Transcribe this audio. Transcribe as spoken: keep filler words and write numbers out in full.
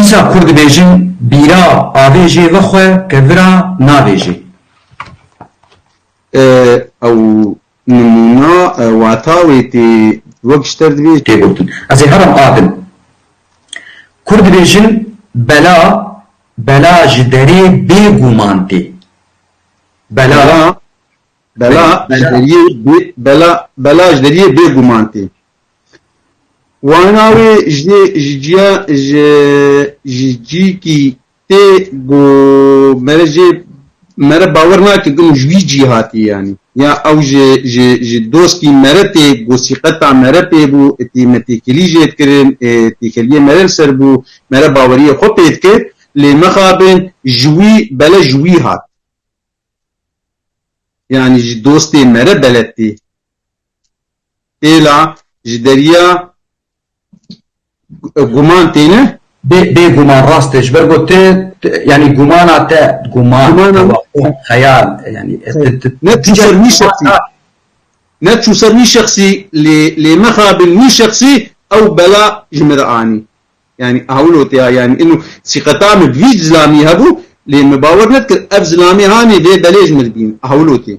Dîsa kur dibêjin bîra avê jê vexwe ke vira navêjê. E, ew nimûna, e, wata wê tê wek ji te re dibê. Tê gotin. Ez ê herim a din. Kur dibêjin bela, bela ji derê bê guman tê. Bela, Bela, bela ji Bela. deriyê bê, bela, bela ji deriyê bê guman tê. Wana wê ji, ji ciya, ji, ji cîkî tê ku mere jê, mere bawer nake ku ji wî cî hatî yanî. Ya ew ji, ji, ji dostî mere tê ku sîqeta mere pê bû, tî me têkilî jê dikirin, e, têkiliyê mere li ser bû, mere baweriyê xwe pê dikir, lê mixabin ji wî, bela ji wî hat. Yanî ji dostê mere bela tê. Êla ji deriya guman têne. Bê, bê guman rast e. Ji ber ku te, te, yanî gumana te, guman, Gumana tewaqû, xeyal, yanî, e, te, te, Ne çû ser wî şexsî. Ne çû ser wî şexsî lê, lê mixabin wî şexsî ew bela ji min re anî. Yanî hewlo te ya, yanî ino sîqeta min bi vî zilamî hebû, lê min bawer nedikir ev zilamî hanê vê belê ji min re bîn. Hewlo tê.